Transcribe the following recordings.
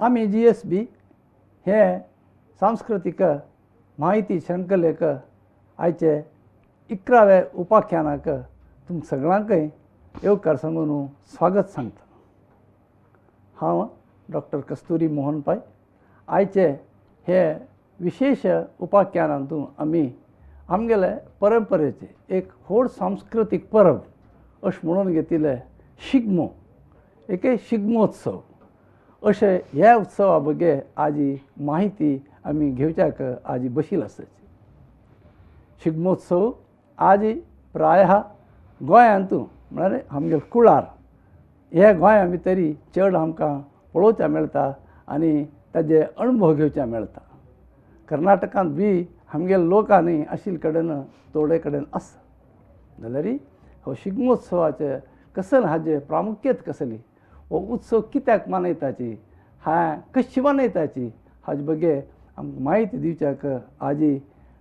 आमी G S बी हे सांस्कृतीक म्हायती शृंखलेक आयचे 11व्या उपाख्यानाक तुमकां सगळ्यांकय येवकार सांगून स्वागत सांगता. हांव डॉक्टर कस्तुरी मोहन पै. आयचे हे विशेश उपाख्यानांतू आमी आमगेले परंपरेचे एक व्हड सांस्कृतीक परब अशें म्हणून घेतिल्ले शिगमो, एक शिगमोत्सव अशें ह्या उत्सवा बगे आजी म्हायती आमी घेवच्याक आजी बशील आसाची. शिगमोत्सव आजी प्रायः गोंयांतू म्हळ्यार आमगेले कुळार हे गोंया भितरी चड आमकां पळोवच्या मेळटा आनी ताजे अणभव घेवच्या मेळटा. कर्नाटकांत बी आमगेले लोकांनी आशिल्ले कडेन थोडे कडेन आसा. जाल्यार हो शिगमोत्सवाचे कसल हाजे प्रामुख्यत कसली, हो उत्सव कित्याक मनयताची, हा कशी मनयताची हाजे बगे आमकां म्हायती दिवच्याक आजी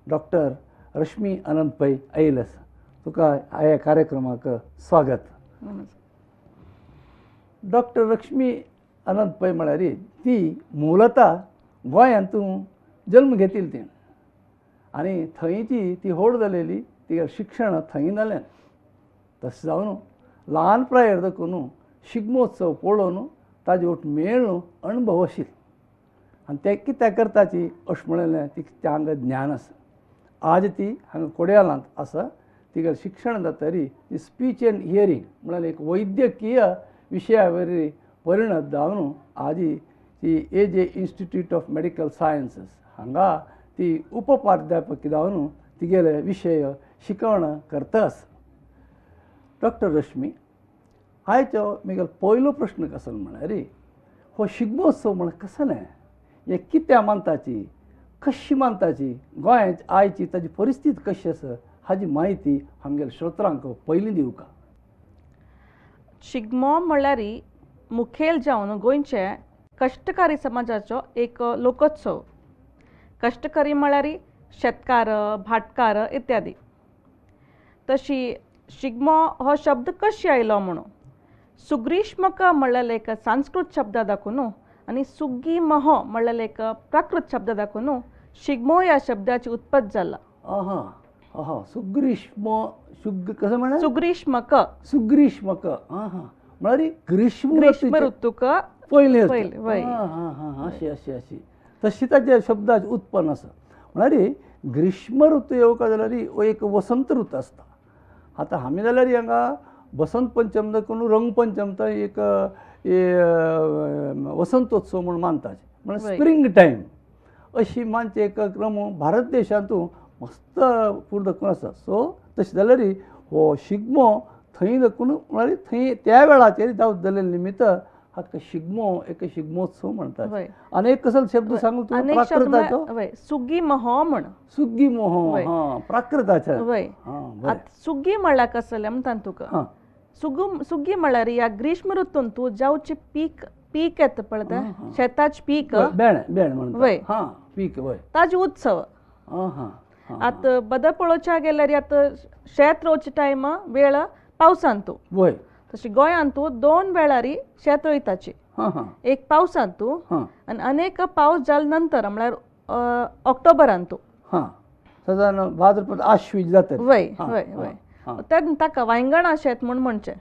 डॉक्टर रश्मी अनंत पै आयिल्ले आसा. तुका ह्या कार्यक्रमाक स्वागत. डॉक्टर रश्मी अनंत पै म्हळ्यार ती मूलता गोंयांतू जल्म घेतिल्ली तिणें आनी थंयची ती व्हड जालेली, तिगेलें शिक्षण थंय जालें. तशें जावन ल्हान प्रायेर दाखोवन शिगमोत्सव पळोवन ताजे वट मेळून अणभव आशिल्लो आनी ते कित्याक करताची अशें म्हणलें तिका हांगा ज्ञान आसा. आज ती हांगा कोडयालांत आसा. तिगेलें शिक्षण जातरी ती स्पीच एंड हियरींग म्हळ्यार एक वैद्यकीय विशया वरवीं परिणत जावन आजी ती A J institute of medical sciences हांगा ती उपप्राध्यापक जावन तिगेले विशय शिकवण करता आसा. डॉक्टर रश्मी, आयचो म्हगेलो पयलो प्रश्न कसलो म्हळ्यार हो शिगमोत्सव म्हळ्यार कसलें, हें कित्याक मानताची, कशी मानताची, गोंयांत आयची ताजी परिस्थिती कशी आसा हाजी म्हायती आमगेल्या श्रोत्रांक पयलीं दिवका. शिगमो म्हणल्यार मुखेल जावन गोंयचे कश्टकारी समाजाचो एक लोकोत्सव. कश्टकरी म्हळ्यार शेतकार, भाटकार इत्यादी. तशी शिगमो हो शब्द कशी आयलो म्हणून सुग्रीष्मक म्हणलेले एक संस्कृत शब्द दाखोवन आनी सुग्गीमह म्हणलेले एक प्राकृत शब्द दाखोवन शिगमो ह्या शब्दाची उत्पत्त जाला. आहा, सुग्रीष्म, सुग कसं म्हळ्यार सुग्रीष्मक, सुग्रीष्मक म्हळ्यार ग्रीष्म ग्रीष्म ऋतूक पयलें पयलें. अशी अशी अशी तशी ताच्या शब्दाचें उत्पन्न आसा. म्हळ्यार ग्रीष्म ऋतू येवका जाल्यार एक वसंत ऋतू आसता. आतां आमी जाल्यार हांगा बसंत पंचम दाखोवन रंगपंचम तर एक वसंतोत्सव म्हूण मानतात, म्हळ्यार स्प्रींग टायम अशी मानचे एक क्रम भारत देशांतू मस्त फूड दाखोवन आसा. सो तशें जाल्यार हो शिगमो थंय दाखोवन म्हळ्यार थंय त्या वेळाचेर जावं जाल्ले निमित्त हाका शिगमो एक शिगमोत्सव म्हणतात. आनी एक कसलो शब्द सांगू तुका प्राकृताचो, सुग्गी महो म्हण. सुग्गी महो, हा प्राकृताचो. सुग्गी म्हणल्यार कसलें म्हणटा तुका, सुग्गी म्हणल्यार ह्या ग्रीष्म ऋतून तूं जावचे पीक पीक येता पळय, शेताचें पीक, बेण बेण म्हणटा, पीक ताजो उत्सव. आतां बदल पळोवच्या गेल्यार आतां शेत रोवचे टायम वेळ पावसांतू. तशी गोंयांतू दोन वेळारी शेत रोयताची, एक पावसांतू आनी अनेक पावस जाले नंतर म्हळ्यार ऑक्टोबरांतू. भाद्रपद आश्विन जाता. वय वय वय तेन्ना ताका वांयगणा शेत म्हूण म्हणचें.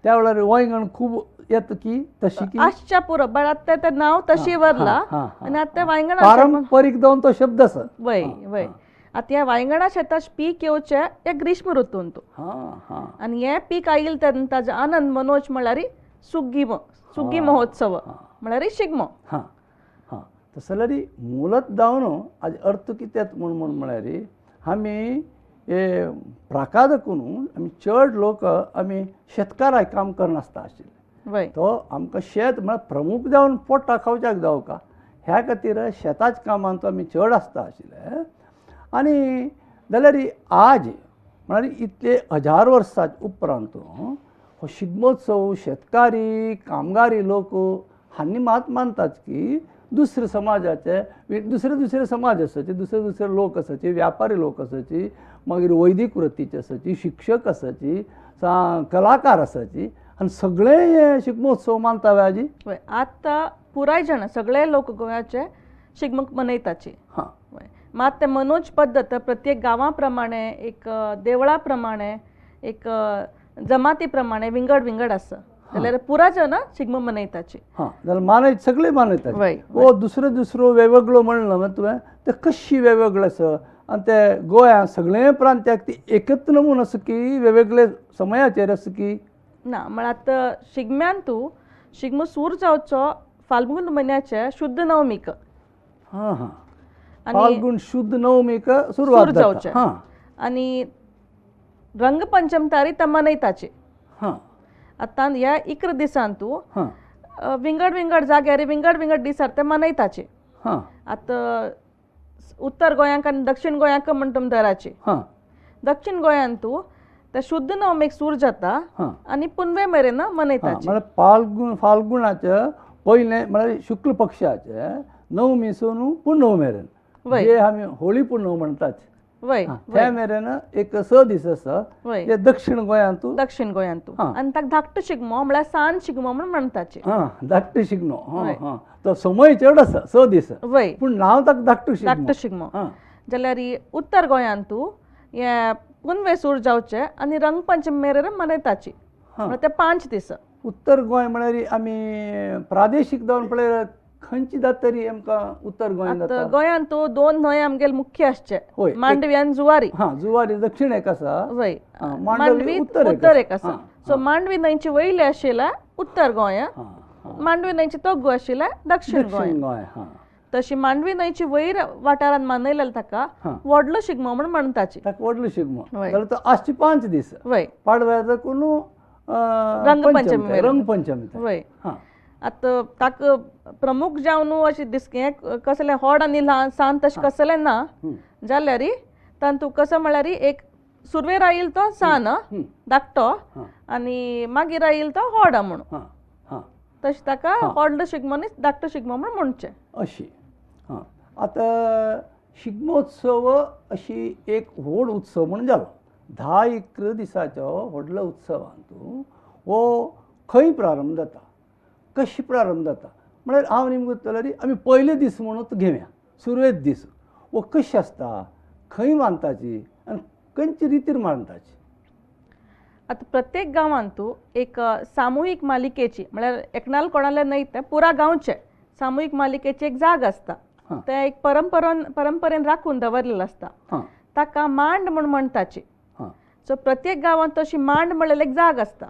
त्या वेळार वांयगण खूब येता की तशी आसच्या पुरो, बट आतां तें नांव तशी वरला आनी आतां वांयगणा पारंपरीक जावन तो शब्द आसा. वय वय आतां ह्या वांयगणा शेताचें पीक येवचें ह्या ग्रीष्म ऋतूंत आनी हें पीक आयिल्लें तेन्ना ताजो आनंद मनोवचो म्हळ्यार सुग्गी सुग्गी महोत्सव म्हळ्यार शिगमो. हां हां तशें जाल्यार मूलत जावन आज अर्थ कित्याक म्हूण म्हूण म्हळ्यार आमी हे प्राका दाखोवन आमी चड लोक आमी शेतकाराक काम करनासता आशिल्ले. तो आमकां शेत म्हळ्यार प्रमुख जावन पोटा खावच्याक जावका ह्या खातीर शेताच्या कामांत आमी चड आसता आशिल्ले. आनी जाल्यार आज म्हळ्यार इतले हजार वर्सां उपरांत हो शिगमोत्सव शेतकारी कामगारी लोक हांणी मात मानतात की दुसरे समाजाचे दुसरे दुसरे समाज आसाचे, दुसरे दुसरे लोक आसाचे, व्यापारी लोक आसाची, मागीर वैदीक वृत्तीचे आसाची, शिक्षक आसाची, कलाकार आसाची, आनी सगळे हे शिगमोत्सव मानता आजी? वय, आतां पुराय जाण सगळे लोक गोंयाचे शिगमो मनयताची. हां, मात ते मनोज पद्दत प्रत्येक गांवा प्रमाणे, एक देवळा प्रमाणे, एक जमाती प्रमाणे विंगड विंगड आसा, जाल्यार पुराय जण शिगमो मनयताची. हां, जाल्यार मानय सगळे मानयतात. हो दुसरो दुसरो वेगवेगळो म्हणलो तुवें, ते कशी वेगवेगळे आसा आनी ते गोंया सगळे प्रांत्याक ती एकत्र नमून आसा की वेगवेगळे समयाचेर आसा की ना? म्हळ्यार आतां शिगम्यान तूं शिगमो सूर जावचो फाल्गुन म्हयन्याचे शुद्ध नवमीक. हां हां, फाल्गुन शुद्ध नवमीक सुरवात जावचे आनी रंगपंचम तारीख ते मनयताची. हां, आतां ह्या 11 दिसान तूं विंगड विंगड जाग्यार विंगड विंगड दिसार ते मनयताचे. हां, आतां उत्तर गोंयांक आनी दक्षिण गोंयांक म्हणटा दराची. हां, दक्षिण गोंयांत तूं ते शुद्ध नवमीक सूर जाता आनी पुनवे मेरेन मनयताचे. म्हळ्यार फाल्गुनाच्या पयलें म्हळ्यार शुक्ल पक्षाचे नवमीसून पुनव मेरेन, जे आमी होळी पुनव म्हणटात वय, त्या मेरेन एक 6 दीस आसा ते दक्षिण गोंयांत. दक्षिण गोंयांत आनी ताका धाकटो शिगमो म्हळ्यार सान शिगमो म्हूण म्हणटाचे. हां, धाकटो शिगमो. हां हां, तो समय चड आसा 6 दीस, वय, पूण नांव ताका धाकटो शिगमो. धाकटो शिगमो. जाल्यार उत्तर गोंयांत हे पुनवे सूर जावचे आनी रंगपंचमी मेरेन मनयताची, म्हळ्यार ते 5 दीस. उत्तर गोंय म्हळ्यार आमी प्रादेशीक जावन पळयल्यार खंयची जात तरी आमकां उत्तर गोंयांत जाता? गोंयांत 2 न्हंय आमगेले मुख्य आसचे, मांडवी आनी जुवारी. हां, जुवारी दक्षिण एक आसा, वय, मांडवी उत्तर एक आसा. सो मांडवी न्हंयची वयली आशिल्ल्या उत्तर गोंय, मांडवी न्हंयची तोगो आशिल्ल्या दक्षिण गोंय. तशी मांडवी न्हंयची वयर वाठारांत मनयलेले ताका व्हडलो शिगमो म्हूण म्हणटाची. ताका व्हडलो शिगमो जाल्यार तो आसचे 5 दीस. वय, पाडव्या साकून रंगपंचमी. रंगपंचमी. वय, आतां ताका प्रमुख जावन अशें दिसकें कसलें व्हड आनी ल्हान सान तशें कसलें ना, जाल्यार तातूंत कसो म्हळ्यार एक सुरवेर आयल तो सान धाकटो आनी मागीर आयल तो व्हड म्हणून, तशें ताका व्हडलो शिगमो न्ही धाकटो शिगमो म्हूण म्हणचें अशी. हां, आतां शिगमोत्सव अशी एक व्हड उत्सव म्हूण जालो. 10-11 दिसाचो व्हडलो उत्सवांतू हो खंय प्रारंभ जाता, कशी प्रारंभ जाता म्हळ्यार हांव नेमको जाल्यार आमी पयले दीस म्हणून घेवया, सुरवेत दीस हो कशी आसता, खंय मानताची आनी खंयचे रितीर मानताची? आतां प्रत्येक गांवांत एक सामुहीक मालिकेची, म्हळ्यार एकणाल कोणाले न्हय तें पुरा गांवचे सामुहीक मालिकेची एक जाग आसता, तें एक परंपरेन राखून दवरलेलें आसता, ताका मांड म्हूण म्हणटाची. सो प्रत्येक गांवांत तशी मांड म्हणलेली एक जाग आसता.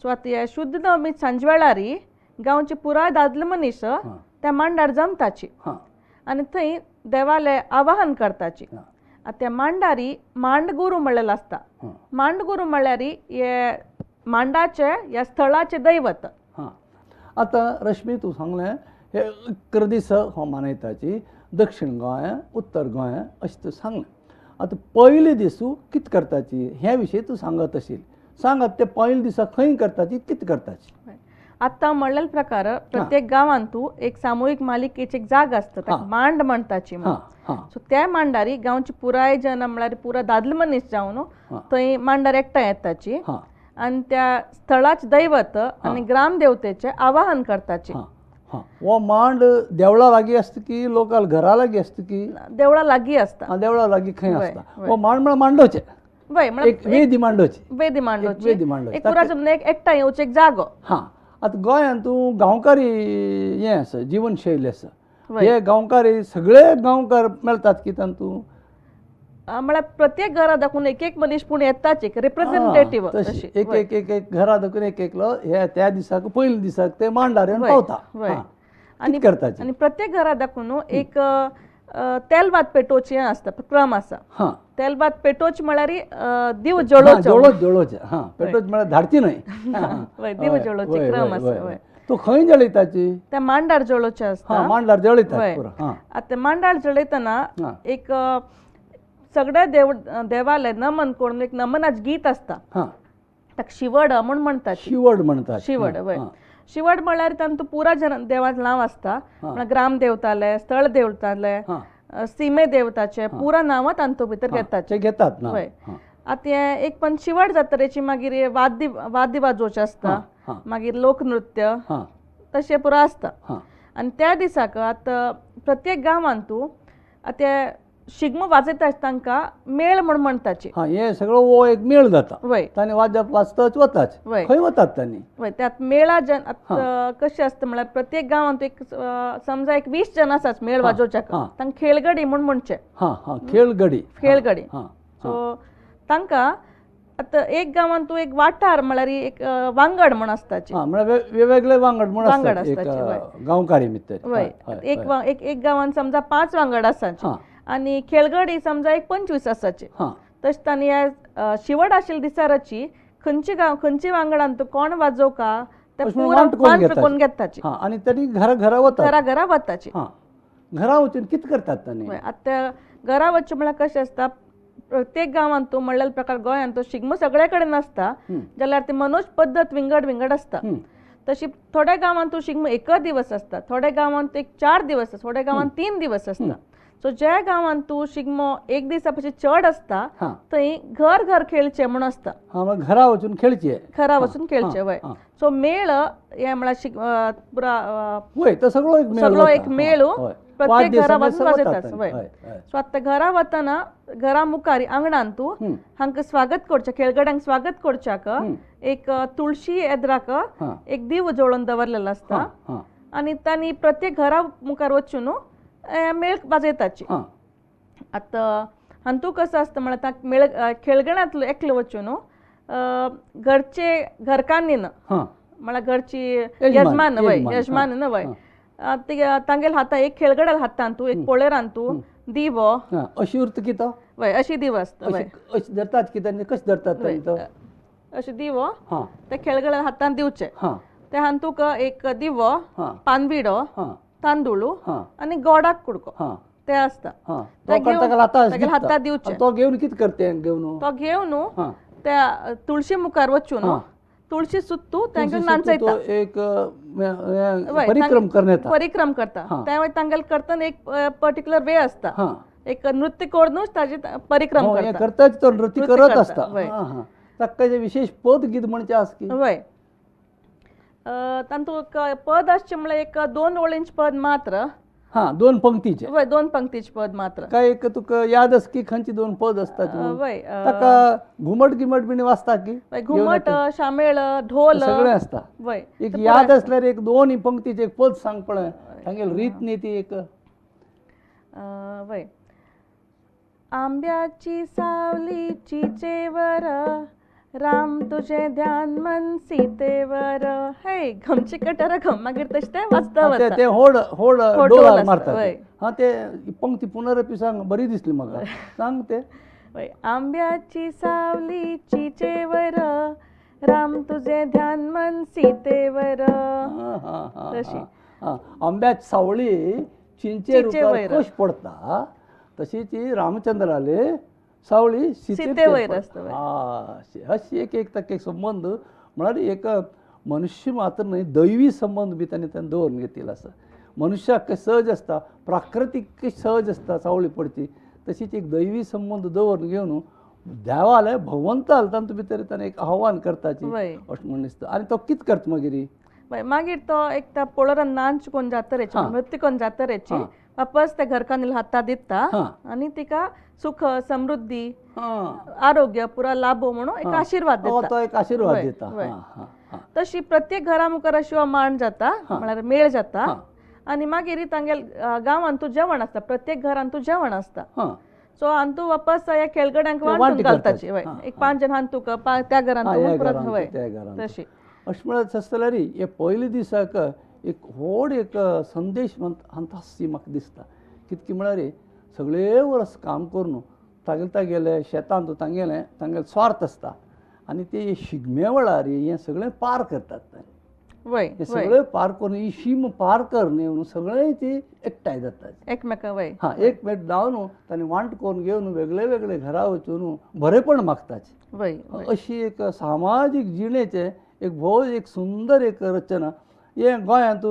सो आतां हे शुद्ध नवमी सांजवेळारी गांवचे पुराय दादले मनीस त्या मांडार जमताची आनी थंय देवाले आवाहन करताची. आतां त्या मांडारी मांडगुरू म्हणलेलो आसता. मांडगुरू म्हणल्यार हे मांडाचे ह्या स्थळाचे दैवत. हां, आतां रश्मी तूं सांगलें हे 11 दीस हो मनयताची दक्षिण गोंय उत्तर गोंय अशें तूं सांगलें. आतां पयले दिसू कितें करताची हे विशयी तूं सांगत आशिल्ली, सांगात ते पयले दिसा खंय करताची, कितें करताची? आतां म्हणलेले प्रकार प्रत्येक गांवांत एक सामुहीक मालिकेची एक जाग आसता, ताका मांड म्हणटाची. सो त्या मांडारी गांवची पुराय जन म्हळ्यार पुराय दादले मनीस जावन थंय मांडार एकठांय येताची आनी त्या स्थळाचे दैवत आनी ग्रामदेवतेचें आवाहन करताची. हो मांड देवळा लागीं आसता की लोकाल घरा लागीं आसता की? देवळा लागीं आसता. देवळा लागीं खंय आसता हो मांड? म्हळ्यार मांडोचे, वय, एक वेदी मांडोची, वेदी मांडोची, वेदी मांडोची, एक पुरा एकठांय येवचें एक जागो. हां, आतां गोंयांत तूं गांवकारी हें आसा, जिवनशैली आसा, हे गांवकारी सगळे गांवकार मेळटात की तातूंत? म्हळ्यार प्रत्येक घरा दाखून एक एक मनीस पूण येताच, एक रिप्रेझेंटेटिव्ह, एक एक एक एक घरा दाखून एक एकलो हे त्या दिसाक पयले दिसाक ते मांडार येवन पावता. आनी करता आनी प्रत्येक घरा दाखून एक तेलवात पेटोवची आसता, क्रम आसा. तेलवात पेटोवची म्हळ्यार दिव जळोवचो, जळोवचें. हां, पेटोवचें म्हळ्यार धाडची न्हय, दिव जळोवची क्रम आसा. तो खंय जळयताची? त्या मांडार जळोवचें आसता. मांडार जळयता. आतां मांडार जळयतना एक सगळ्या देवाले नमन करून एक नमनाच गीत आसता, ताका शिवड म्हूण म्हणटात. शिवड म्हणटात. शिवड, वय. शिवड म्हळ्यार तांतूं पुरा जन देवाचें नांव आसता, म्हळ्यार ग्राम देवताले, स्थळ देवताले, सीमे देवताचे पुरा नांवां तांतूं भितर घेतात, घेतात. वय. आतां हें एक पण शिवड जात्रेची मागीर वाद्य वाद्य वाजोवचें आसता, मागीर लोकनृत्य तशें पुरो आसता. आनी त्या दिसाक आतां प्रत्येक गांवांत तूं आतां शिगमो वाजयता तांकां मेळ म्हण म्हणटाची. हें सगळो हो एक मेळ जाता. वय तांणी वाजप वाजताच वताच. वय खंय वतात तांणी? वय त्यात मेळा जन आतां कशें आसता म्हळ्यार प्रत्येक गांवांत एक समजा एक 20 जण आसात मेळ वाजोवच्याक, तांकां खेळगडी म्हूण म्हणचें. खेळगडी. खेळगडी. सो तांकां आतां एक गांवांत तूं एक वाठार म्हळ्यार एक वांगड म्हूण आसताची. म्हळ्यार वेगवेगळे वांगड म्हूण वांगड आसताचे. गांवकारी भितर. वय एक एक गांवांत समजा 5 वांगड आसाचे आनी खेळगडी समजा एक 25 आसाचे. तशें तांणी ह्या शिवड आशिल्ल्या दिसाराची खंयचे गांव खंयचे वांगडान तूं कोण वाजोवका ते वांट कोण घेताची. आनी तांणी घरा घरा वतात. घरा घरा वताची. घरा वचून कितें करतात तांणी? आतां घरा वचचें म्हळ्यार कशें आसता, प्रत्येक गांवांत तूं म्हणल्यार प्रकार गोंयांत तो शिगमो सगळे कडेन आसता जाल्यार ती मनोज पद्दत विंगड विंगड आसता. तशी थोड्या गांवांत तूं शिगमो एकच दिवस आसता, थोड्या गांवांत एक 4 दिवस आसता, थोड्या गांवांत 3 दिवस आसता. सो ज्या गांवांत तूं शिगमो एक दिसा पशी चड आसता थंय घर घर खेळचें म्हूण आसता. घरा वचून खेळचें. घरा वचून खेळचें. वय सो मेळ हें म्हळ्यार पुरा सगळो एक मेळ प्रत्येक घरा वचून वाजयतात. वय सो आतां घरा वतना घरा मुखार आंगणान तूं हांकां स्वागत करचें, खेळगड्यांक स्वागत करच्याक एक तुळशी एदराक एक दिव जोडून दवरलेलो आसता आनी तांणी प्रत्येक घरा मुखार वचून मेळ वाजयताची. आतां हातूंत कसो आसता म्हळ्यार मेळ खेळगड्यांतलो एकलो वचून घरचे घरकान्नीन म्हळ्यार घरची यजमान वय यजमान वय तांगेल्या हाता एक खेळगड्या हातान तूं एक पोळेरान तूं दिवो अशी उरता कितें? वय अशी दिवो आसता. अशी धरतात कितें? कशें धरतात? अशें दिवो ते खेळगड्या हातान दिवचे. ते हातूंत एक दिवो, पानविडो, तांदूळ आनी गोडाक कुडको ते आसता. हातान दिवचे. तो घेवन कितें करता? घेवन तो घेवन त्या तुळशी मुखार वचून तुळशी सुत्तू तांकां नाचयता. एक परिक्रम करता. परिक्रम करता. त्या तांगेले करतना एक पर्टिक्युलर वे आसता, एक नृत्य करूनच ताजी परिक्रम करता. तो नृत्य करत आसता. ताका विशेष पद गीत म्हणचें आसा. वय तातूंत पद आसचें म्हळ्यार एक 2 ओळींचें पद मात्र. 2 पंक्तीचें. वय 2 पंक्तीचें पद मात्र. काय एक तुका याद आसा की खंयची 2 पद आसता? वय ताका घुमट गिमट बीन वाजता की? घुमट, शामेळ, ढोल सगळें आसता. वय एक याद आसल्यार एक 2 पंक्तीचें एक पद सांग पळय, तांगेली रीत न्ही ती एक. वय आंब्याची सावली चिचेवर, राम तुझे ध्यान मन सीतेवर, हे घमचे कटर घम मागीर तशें तें वाजता वता. ते होड होड डोल मारतात. हां ते पंक्ती पुनरपी सांग, बरी दिसली म्हाका. सांग ते. वय आंब्याची सावली चिचेवर, राम तुझे ध्यान मन सीतेवर. तशी आंब्याची सावळी चिंचे रुखार कशी पडता तशीच रामचंद्राले सावळी सीतेवयर आसता. अशी एक एक ताका एक संबंद म्हळ्यार एक मनुष्य मात्र न्हय दैवी संबंद बी ताणें ताणें दवरून घेतिल्लो आसा. मनुष्याक सहज आसता, प्राकृतीक सहज आसता सावळी पडची, तशीच एक दैवी संबंद दवरून घेवन देवाले भगवंताले तातूंत भितर ताणें एक आव्हान करताची अशें म्हूण दिसता. आनी तो कितें करता मागीर? मागीर तो एक त्या पोळोरान नाच कोण जातरेची नृत्य कोण जातरेची वापस त्या घरकान्नीला हाता दिता आनी तिका सुख समृद्धी आरोग्य पुरा लाभो म्हणून एक आशीर्वाद दिता. तो एक आशीर्वाद दिता. तशी प्रत्येक घरा मुखार अशी मांड जाता म्हळ्यार मेळ जाता आनी मागीर तांगेल गांवांत तूं जेवण आसता, प्रत्येक घरांत तूं जेवण आसता. सो हातूंत वापस ह्या खेळगड्यांक वांटून घालताची. वय एक 5 जण हातूंक त्या घरांत परत वय तशी. अशें म्हळ्यार आसता जाल्यार हे पयले दिसाक एक व्हड एक संदेश हांता म्हाका दिसता. कितके म्हळ्यार सगळे वर्स काम करून तागेले तागेले शेतांत तांगेले तांगेले स्वार्थ आसता आनी ते शिगम्या वेळार हें सगळें पार करतात. हें सगळें पार करून ही शीम पार करून येवन सगळें ती एकठांय जातात एकमेका. वय हां एकमेक जावन तांणी वांट करून घेवन वेगळे वेगळे घरा वचून बरेपण मागतात. अशी एक सामाजीक जिणेचें एक भोव एक सुंदर एक रचना हे गोंयांत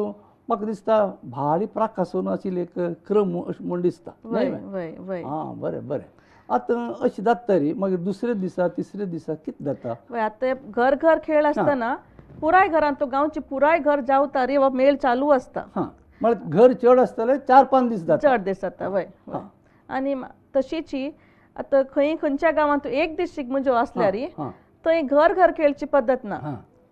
म्हाका दिसता भारी प्राकासून आशिल्ली एक क्रम अशें म्हूण दिसता. हां बरें बरें. आतां अशें जाता रे मागीर दुसरे दिसा तिसरे दिसा कितें जाता? आतां घर घर खेळ आसतना पुराय घरांत तो गांवचे पुराय घर जावता रे हो मेळ चालू आसता. हां, म्हळ्यार घर चड आसतलें 4-5 दीस जाता, चड दीस जाता. वय, आनी तशीच आतां खंय खंयच्या गांवांत एक दीस शिगमो जो आसल्यार थंय घर घर खेळची पद्दत ना,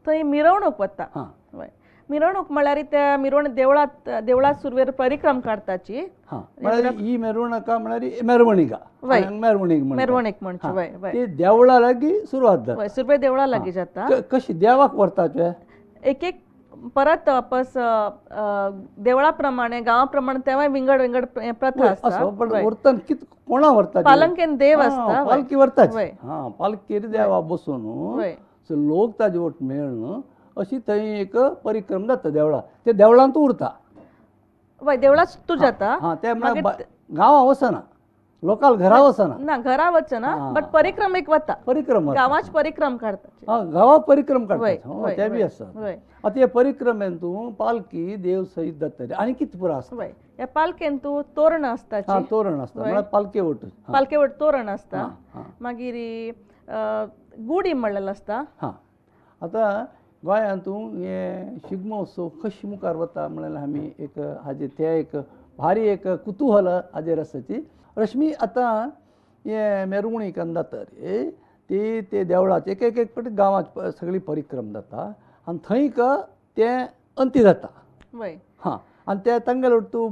थंय मिरवणूक वता. वय, मिरवणूक म्हळ्यार त्या मिरवणूक देवळात देवळात सुरवेर परिक्रम काडताची. ही मिरवणुका म्हळ्यार मेरवणिका, मेरवणीक मेरवणीक म्हणची. वय वय, ती देवळा लागीं सुरवात जाता, सुरवे देवळा लागीं जाता. कशी देवाक व्हरता एक एक परत वापस देवळा प्रमाणे गांवा प्रमाणे तेव्हा विंगड विंगड प्रथा आसता. व्हरतना कित कोणा व्हरता? पालंकेन देव आसता, पालखी व्हरता. हां, पालखेर देवा बसून लोक ताजे वट मेळून अशी थंय एक परिक्रम जाता देवळा, ते देवळांत उरता. वय, देवळात तूं जाता. हां, ते गांवां वचना, लोकाल घरा वचना ना, घरा वचना, बट परिक्रम एक वता, परिक्रम गांवाच परिक्रम काडता. हां, गांवाक परिक्रम काडटा ते बी आसा. आतां हे परिक्रमेन तूं पालखी देव सहीत जाता आनी कितें पुरो आसता. वय, ह्या पालखेन तूं तोरण आसता. हां, तोरण आसता म्हळ्यार पालखे वट, पालखे वट तोरण आसता. मागीर गुडी म्हणलेलें आसता. हां, आतां गोंयांत हे शिगमोत्सव कशी मुखार वता म्हणल्यार आमी एक हाजे ते एक भारी एक कुतूहल हाजेर आसाची. रश्मी, आतां हे मेरवणीक जाता रे ती ते देवळाचे एक एक फावटी गांवांत सगळी परिक्रम जाता आनी थंय तें अंती जाता. वय, हां, आनी ते तांगेले तूं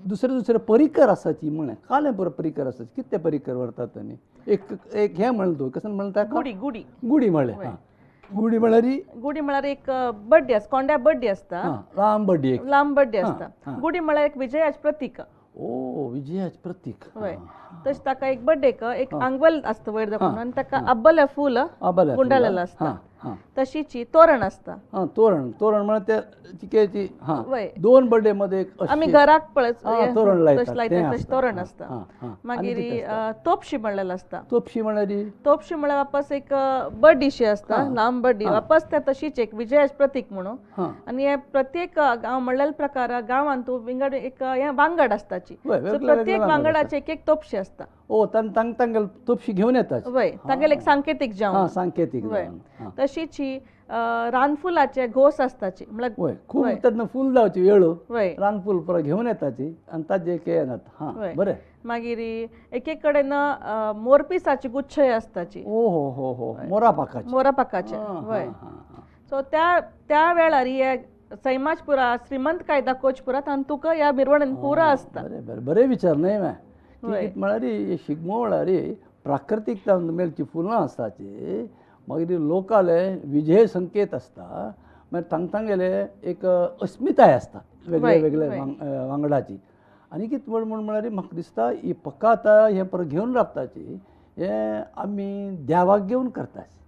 दुसरे दुसरे परिकर आसाची म्हळें कालें पुरो परिकर आसाची. कितें परिकर व्हरतात आनी एक एक हें म्हणलें तूं कशें म्हणलें ताका? गुडी गुडी गुडी म्हणलें. हां, गुडी म्हळ्यार गुडी म्हळ्यार एक बड्डी आसता, कोंड्या बड्डी आसता, लांब बड्डी, लांब बड्डी आसता. गुडी म्हळ्यार एक विजयाचें प्रतीक. ओ, विजयाचें प्रतीक. वय, तशें ताका एक बड्डेक एक आंगवल आसता वयर दाखोवन आनी ताका आब्बले फूल गुंडाळलेलें आसता. तशीच तोरण आसता. हां, तोरण, तोरण म्हळ्यार ते चिकेची. हां, दोन बड्डे मध्ये आमी घराक पळय तोरण लायतात तशें तोरण आसता. मागीर तोपशी म्हणलेलें आसता. तोपशी म्हळ्यार तोपशी म्हळ्यार वापस एक बड्डीशी आसता, लांब बड्डी, वापस ते तशीच एक विजयाचें प्रतीक म्हणून. आनी हे प्रत्येक गांव म्हणलेल्या प्रकार गांवांत विंगड एक हे वांगड आसताची, प्रत्येक वांगडाचे एक एक तोपशी आसता. ओ, तांगेले तोपशी घेवन येता. वय, तांगेले एक सांकेतीक जावन. सांकेतीक. वय, तशीच रानफुलाचे घोस आसताची, म्हळ्यार खूब तेन्ना फूल जावची वेळो. वय, रानफूल पुरो घेवन येताची आनी ताजे एक हें जाता. हां, बरें. मागीर एक एक कडेन मोरपिसाची गुच्छय आसताची. ओ हो हो हो, मोरापाकाचे, मोरापाकाचे. वय, सो त्या त्या वेळार हे सैमाच पुरा श्रीमंत दाखोवच पुरा तांतूक ह्या मिरवणीन पुरा आसता. बरें बरें, बरें विचार न्हय मॅ. कितें म्हळ्यार शिगमो म्हळ्यार प्राकृतीक मेळची फुलां आसताची, मागीर लोकाले विजय संकेत आसता, मागीर तांग तांगेले एक अस्मिताय आसता वेगळे वेगळे वांगडाची. आनी कितें म्हण म्हळ्यार म्हाका दिसता ही पकाता हें परत घेवन राबताची हें आमी देवाक घेवन करताची.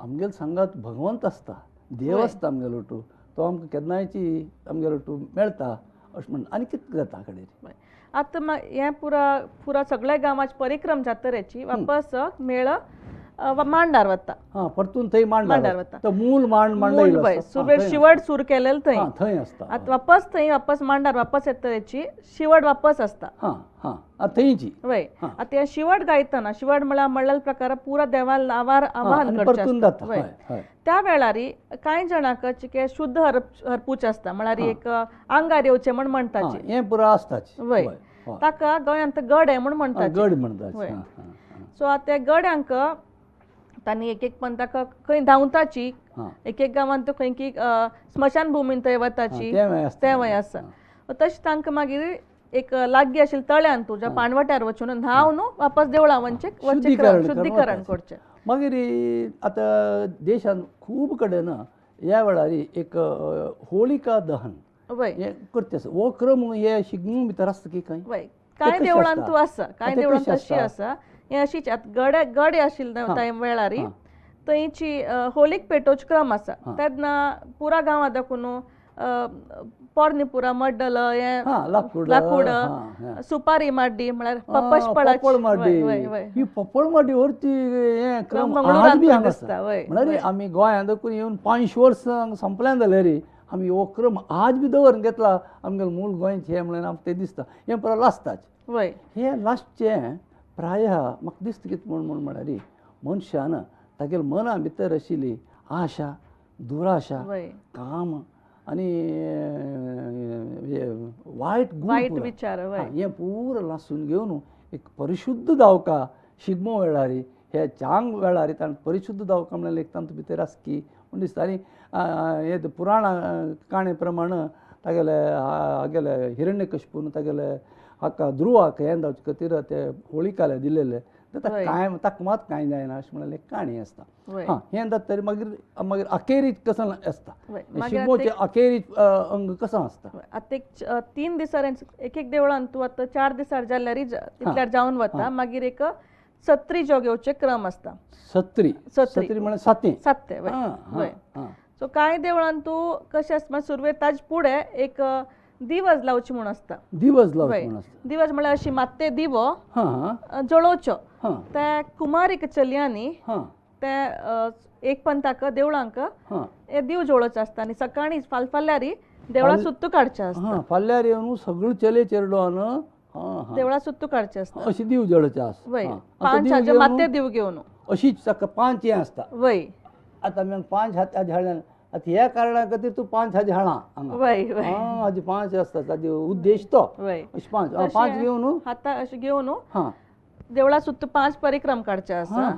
आमगेले सांगात भगवंत आसता, देव आसता आमगेलो वटू, तो आमकां केन्नायची आमगेलो वटू मेळटा अशें म्हण. आनी कितें जाता कडेन आतां हें पुरा पुरा सगळ्या गांवाची परिक्रम जातरेची वापस मेळ मांडार वता. हां, परतून थंय मांडार वता, तो मूल मांड मांडला सुरवेर शिवड सुरू केलेलो थंय थंय आसता. आतां वापस थंय वापस मांडार वापस येतरेची शिवड वापस आसता. हां हां, थंयची. वय, आतां हें शिवड गायतना शिवड म्हळ्यार म्हणलेल्या प्रकार पुरा देवान आवाहन करचें आसता. वय, त्या वेळार कांय जाणांक चिके शुद्ध हरपूच आसता, म्हळ्यार एक आंगार येवचें म्हण म्हणटाची, हें पुरा आसताची. वय, ताका गोंयांत गडे म्हण म्हणटात, गड म्हणटात. वय, सो आतां त्या गड्यांक तांणी एक एक पंथाक खंय धांवताची, एक एक गांवांत खंय की स्मशानभुमीन थंय वताची, तेंवय आसा. तशें तांकां मागीर एक लागीं आशिल्ल्या तळ्यान तुज्या पाणवट्यार वचून न्हांवन वापस देवळां वचचें, शुद्धीकरण करचें. मागीर आतां देशांत खूब कडेन ह्या वेळार एक होलिका दहन हें करचें आसा. हो क्रम हे शिगमो भितर आसता की खंय? वय, कांय देवळांत तूं आसा, कांय देवळांत तशी आसा. हें अशीच आतां गडे गडे आशिल्ले त्या वेळार थंयची होलीक पेटोवचो क्रम आसा. तेन्ना पुरा गांवांत दाखोवन पोरणी पुरा मड्डल हें लाकूड सुपारी माड्डी म्हळ्यार पपळ माड्डी, ही पपळ माड्डी वरती हें क्रम आज बी हांगा आसा. म्हळ्यार आमी गोंयांत येवन 500 वर्सां संपल्यान जाल्यार आमी हो क्रम आज बी दवरून घेतला आमगेले मूळ गोंयचें हें म्हणल्यार आमकां तें दिसता. हें पुरा लासताच, वय, हें लासचें प्रायः म्हाका दिसता कितें म्हूण म्हूण म्हळ्यार मनशान तागेले मना भितर आशिल्ली आशा दुराशा काम आनी वायट वायट विचार हें पुरो लासून घेवन एक परिशुद्ध दावका शिगमो वेळार हे चांग वेळार ताणें परिशुद्ध दावका म्हणल्यार एक तांतूं भितर आसकी म्हूण दिसता. आनी हे पुराणा काणे प्रमाण तागेले हागेले हिरण्यकश्यपून तागेले हाका ध्रुवाक हें जावचे खातीर ते होळिकाले दिलेले कांय ताका मात कांय जायना अशें म्हणल्यार एक काणी आसता. हां हें जाता तरी मागीर मागीर अखेरीक कसो आसता शिगमोचे अखेरीक अंग कसो आसता. आतां एक 3 दिसार एक एक देवळान तूं आतां 4 दिसार जाल्यार तितल्यार जावन वता. मागीर एक सत्री जो घेवचे क्रम आसता. सत्री सत्री म्हळ्यार सातें सातें वय. सो कांय देवळान तूं कशें आसता सुरवेक ताजे फुडें एक दिवज लावची म्हूण आसता. दिवज लावची म्हूण आसता. दिवज म्हळ्यार अशी मात्ते दिवो जळोवच्यो त्या कुमारीक चलयांनी ते एक पंथाक देवळांक हे दिव जळोवचो आसता आनी सकाळीं फालफाल्यारी देवळां सुत्तू काडचें आसता. फाल्यार येवन सगळें चले चेरडूवान देवळां सुत्तू काडचें आसता. अशी दिव जळोवचें आसता. वय 5 हाजे मात्ते दिव घेवन अशीच ताका 5 हें आसता. वय आतां आमी 5 हात हाडल्या आतां ह्या कारणा खातीर तूं 5 हाजी हाडा हांगा. हाजी 5 आसता ताजे उद्देश तो. अशें 5 5 घेवन हाता अशें घेवन देवळा सुत्तू 5 परिक्रम काडचे आसा.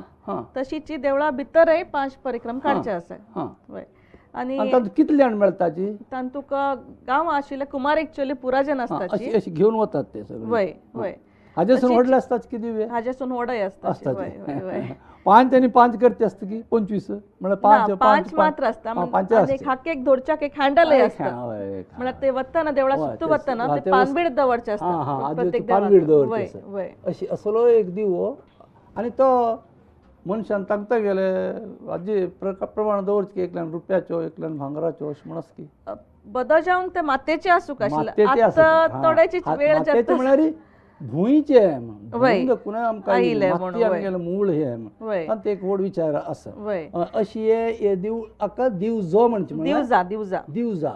तशीच देवळा भितरय 5 परिक्रम काडचे आसा. वय आनी कितले जाण मेळटा तांतूक गांव आशिल्ले कुमारीक चली पुराजन आसता अशी घेवन वतात ते सगळे. वय वय हाजेसून व्हडले आसतात कितें हाजेसून व्हडय आसता. 5 आनी 5 करते आसता की 25 म्हळ्यार 5 5 मात्र आसता. आनी हाकेक धरच्याक एक हँडलय आसता. म्हळ्यार ते वतना देवळा सुत्तू वतना ते पानबीड दवरचे आसता. प्रत्येक पानबीड दवरचे अशी असलो एक दिवो. आनी तो मनशान तांकां गेले हाजे प्रमाण दवरचे की एकल्यान रुपयाच्यो एकल्यान भांगराच्यो अशें म्हूण आसता की बदो जावंक ते मातयेचे आसूंक आशिल्ले. आतां थोड्याची वेळ जाता म्हळ्यार भुंयचे भूंय आमकां माती आमगेलें मूळ हें आनी ते एक व्हड विचार आसा. अशी हे दिव हाका दिवजो म्हणचे दिवजा दिवजा दिवजा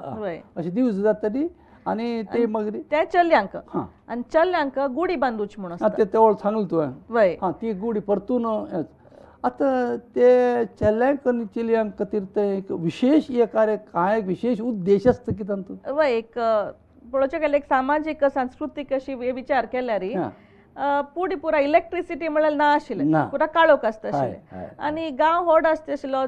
अशी दिवजा जातली आनी ते मागीर त्या चल्यांक आनी चल्यांक गुडी बांदूची म्हूण आसता. ते तेवळ सांगलें तुवें. हां ती गुडी परतून आतां ते चल्यांक आनी चलयांक खातीर ते एक विशेश हे कार्य कांय एक विशेश उद्देश आसता की तांतूत. वय एक पळोवचें गेल्यार एक सामाजीक सांस्कृतीक अशी विचार केल्यार पुडी पुरा इलेक्ट्रिसिटी म्हळ्यार ना आशिल्लें, पुरा काळोख आसता आशिल्लें आनी गांव व्हड आसता आशिल्लो,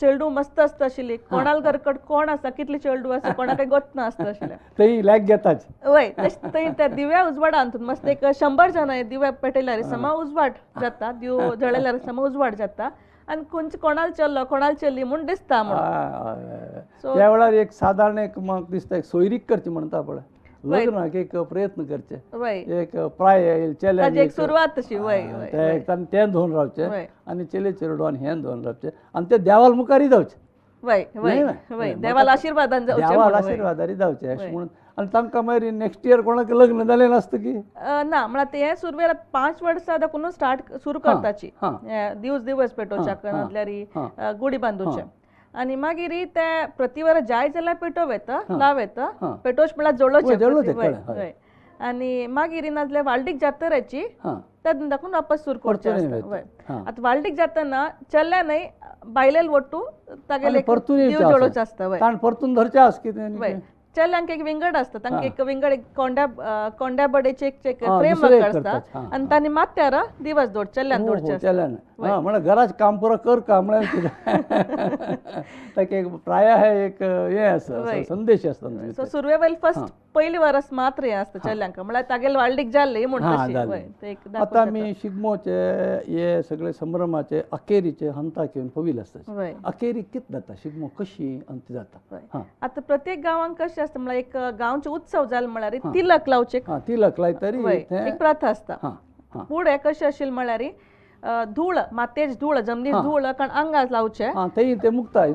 चेडूं मस्त आसता आशिल्ली, कोणाल घरकट कोण आसा कितली चेडूं आसा कोणाक गोत ना आसता आशिल्लें. थंय लॅक घेताच. वय थंय त्या दिव्या उजवाडान मस्त एक 100 जाणां दिव्या पेटयल्यार समा उजवाड जाता, दिव जळयल्यार समा उजवाड जाता आनी खंयचे कोणाल चल्लो कोणाल चल्ली म्हूण दिसता म्हणून. त्या वेळार एक सादारण एक म्हाका दिसता एक सोयरीक करची म्हणटा पळय लग्नाक एक प्रयत्न करचे एक प्राय चेल्यान एक सुरवात अशी. वय तें धुवन रावचें आनी चेले चेरडूवान हें धुवन रावचें आनी ते देवाल मुखारय जावचें. वय वय वय देवाल आशिर्वादान जावचें. देवाल आशिर्वादारी जावचें अशें म्हणून. आनी तांकां मागीर नेक्स्ट इयर कोणाक लग्न जालें नासता की ना म्हळ्यार ते सुरवेर 5 वर्सां दाखोवन स्टार्ट सुरू करताची दिवस दिवस पेटोवच्याक नासल्यार गुडी बांदूचे आनी मागीर ते प्रतिवर जाय जाल्यार पेटोव येता लाव येता पेटोवच म्हळ्यार जळोवचें. आनी मागीर नासल्यार वाल्डीक जात्रेची तेन्ना दाखोवन वापस सुरू करचें आसता. आतां वाल्डीक जातना चल्ल्या न्हय बायलेल वट्टू तागेले दिव जळोवचें आसता. परतून धरचें आसता कितें चल्यांक एक विंगड आसता, तांकां एक विंगड एक कोंड्या कोंड्या बडेचे एक फ्रेम आसता आनी तांणी मात्यार दिवस दवर चल्यान दवरचें. चल्यान म्हळ्यार घराचें काम पुरो कर का म्हळ्यार ताका एक प्राय एक हें आसा संदेश आसता. सो सुरवे वयल फर्स्ट पयली वरस मात्र हें आसता चल्यांक म्हळ्यार तागेले वाल्डीक जाल्ले म्हूण. आतां आमी शिगमोचे हे सगळे संभ्रमाचे अखेरीचे हंताक येवन पविल आसता. अखेरीक कितें जाता शिगमो कशी अंत जाता? आतां प्रत्येक गांवांत कशें आसता म्हळ्यार एक गांवचे उत्सव जाले म्हळ्यार तिलक लावचे, तिलक लायतरी एक प्रथा आसता. फुडें कशें आशिल्लें म्हळ्यार धूळ मातयेची धूळ जमनी धूळ कारण आंगाक लावचें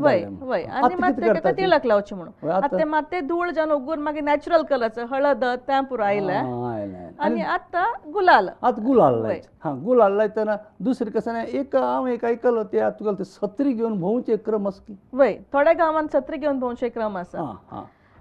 वय वय आनी मात तेका तिलक लावचें म्हणून. आतां ते मातये धूळ जावन उगून मागीर नॅचरल कलरचो हळद तें पुरो आयलें आनी आतां गुलाल. आतां गुलाल लायचें. हां गुलाल लायतना दुसरें कशें एक हांव एक आयकलो ते तुगेलो ते सत्री घेवन भोंवचे क्रम आसा. वय थोड्या गांवांत सत्री घेवन भोंवचे क्रम आसा.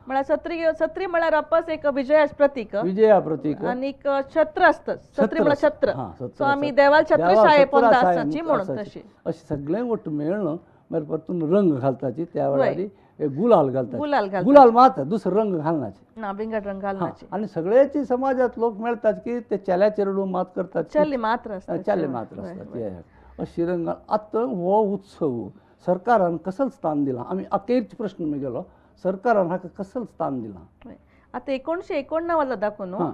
म्हळ्यार सत्री, सत्री म्हळ्यार आपस एक विजया प्रतीक, विजया प्रतीक आनीक छत्र आसता, सत्री म्हळ्यार छत्र. छत्र सो आमी आसता. देवाल देवाक छत्रशाये पोंदा छत्रासाय आसाची म्हणून आसाची. तशी अशें सगळें वट्ट मेळ्ळें मागीर परतून रंग घालताची त्या वेळार, एक गुलाल घालताची. गुलाल घालताची. गुलाल मात दुसरो रंग घालनाचे. ना, विंगड रंग घालनाचे. आनी सगळ्याची समाजात लोक मेळतात की ते चेल्या चेडूं मात करतात, चली मात्र आसता, चले मात्र आसतात. अशी रंग. आतां हो उत्सव सरकारान कसल स्थान दिलां? आमी अखेरच प्रश्न गेलो, सरकारान हाका कसल स्थान दिलां? आतां 1989 दाखोवन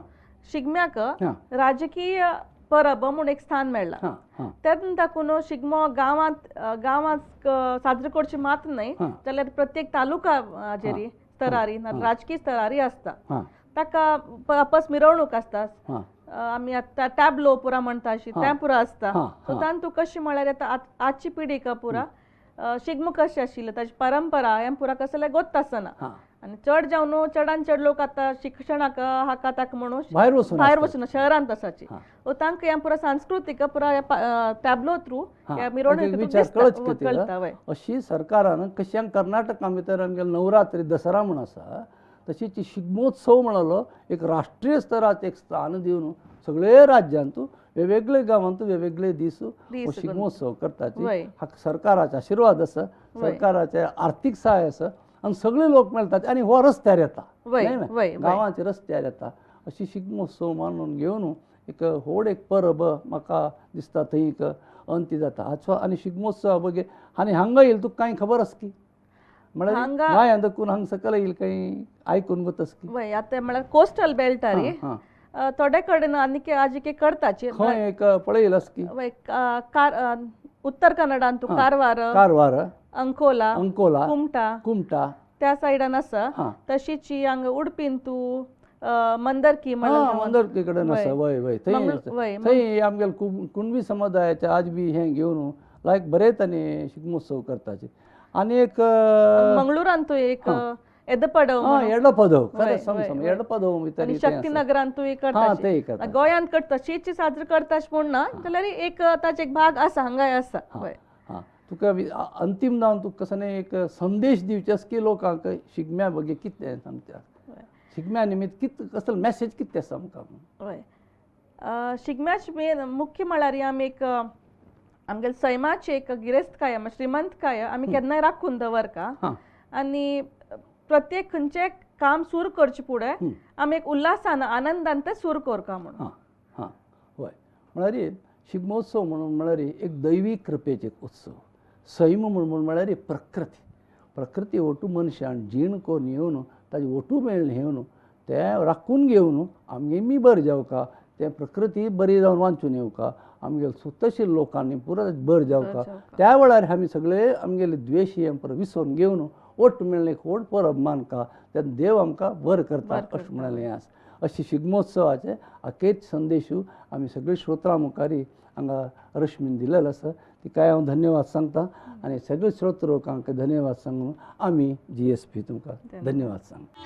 शिगम्याक राजकीय परब म्हूण एक स्थान मेळ्ळां. तेन्ना दाखोवन शिगमो गांवांत गांवांत साजरो करचे मात्र न्हय जाल्यार प्रत्येक तालुका स्तरारी राजकीय स्तरारी आसता. ताका आपस मिरवणूक आसता, आमी आतां टॅबलो पुरा म्हणटा अशी तें पुरा आसता. सो तातूंत कशें म्हळ्यार आतां आजची पिढीक पुरा शिगमो कशें आशिल्लें, ताची परंपरा हें पुरा कसलें गोत्त आसना. आनी चड जावन चडान चड लोक आतां शिक्षणाक हाका ताका म्हणून भायर वचून शहरांत आसाची, सो तांकां हें पुरा सांस्कृतीक पुरा टॅबलो थ्रू ह्या मिरवणुकेंत कळटा. अशी सरकारान कशें कर्नाटका भितर आमगे नवरात्री दसरा म्हूण आसा, तशीच शिगमोत्सव म्हणलो एक राष्ट्रीय स्तराचें एक स्थान दिवन सगळे राज्यांत वेगवेगळे गांवांत वेगवेगळे दीस शिगमोत्सव करताची. हाका सरकाराचे आशिर्वाद आसा, सरकाराचे आर्थीक सहाय आसा आनी सगळे लोक मेळटात आनी हो रस्त्यार येता, गांवांचे रस्त्यार येता. अशी शिगमोत्सव मानून घेवन एक व्हड एक परब म्हाका दिसता थंय एक अंती जाता. हाचो आनी शिगमोत्सव बगे आनी हांगा येयल तुका कांय खबर आसा की म्हळ्यार गोंयांत दाखून हांगा सकयल येयल कांय आयकून वता की? वय, आतां म्हळ्यार कोस्टल बेल्टार थोडे कडेन आनीक आजिके करताची खंय एक पळयल आसा की? वय, उत्तर कन्नडान तूं कारवार, कारवार, अंकोला, अंकोला, कुमटा, कुमटा त्या सायडान आसा. तशीच हांगा उडपीन तूं मंदरकी, मंदरकी कडेन आसा. वय वय, थंय थंय आमगेले कुणबी समुदायाचे आज बी हें घेवन लायक बरें तांणी शिगमोत्सव करताचे. आनी एक मंगळुरान तूं एक एदपडव, एडपदव, खरें सम सम एडपदव भितर शक्तीनगरान तूं करता. गोंयांत करता तशीच साजरो करता म्हूण ना जाल्यार एक ताचे एक भाग आसा, हांगाय आसा. तुका अंतीम जावन तुका कसो एक संदेश दिवचे आसा की लोकांक शिगम्या बगे कितें सांगता, शिगम्या निमित्त कितें कसलो मॅसेज कितें आसा आमकां? हय, शिगम्याच मेन मुख्य म्हळ्यार आमी एक आमगेले सैमाची एक गिरेस्तकाय, श्रीमंतकाय आमी केन्नाय राखून दवरका. आनी प्रत्येक खंयचें काम सुरू करचे फुडें आमी एक उल्हासान आनंदान तें सुरू करका म्हणून. हां, हय, म्हळ्यार शिगमोत्सव म्हणून म्हळ्यार एक दैवी कृपेचो एक उत्सव. सैम म्हणून म्हळ्यार प्रकृती, प्रकृती ओटू मनशान जीण करून येवन ताजी ओटू मेळ्ळें येवन तें राखून घेवन आमगे मी बरें जावका, तें प्रकृती बरी जावन वांचून येवका, आमगेले सुतशील लोकांनी पुरो बरें जावका. त्या वेळार आमी सगळे आमगेले द्वेश हें पुरो विसरून घेवन ओट मेळ्ळें एक व्हड परब मानका, तेन्ना देव आमकां बरें करता अशें म्हणलें हें आसा. अशी शिगमोत्सवाचे अखेर संदेशू आमी सगळे श्रोत्रां मुखार हांगा रश्मीन दिलेलो आसा, तिकाय हांव धन्यवाद सांगता आनी सगळे श्रोत्र लोकांक धन्यवाद सांगून आमी GSP तुमकां धन्यवाद सांगता.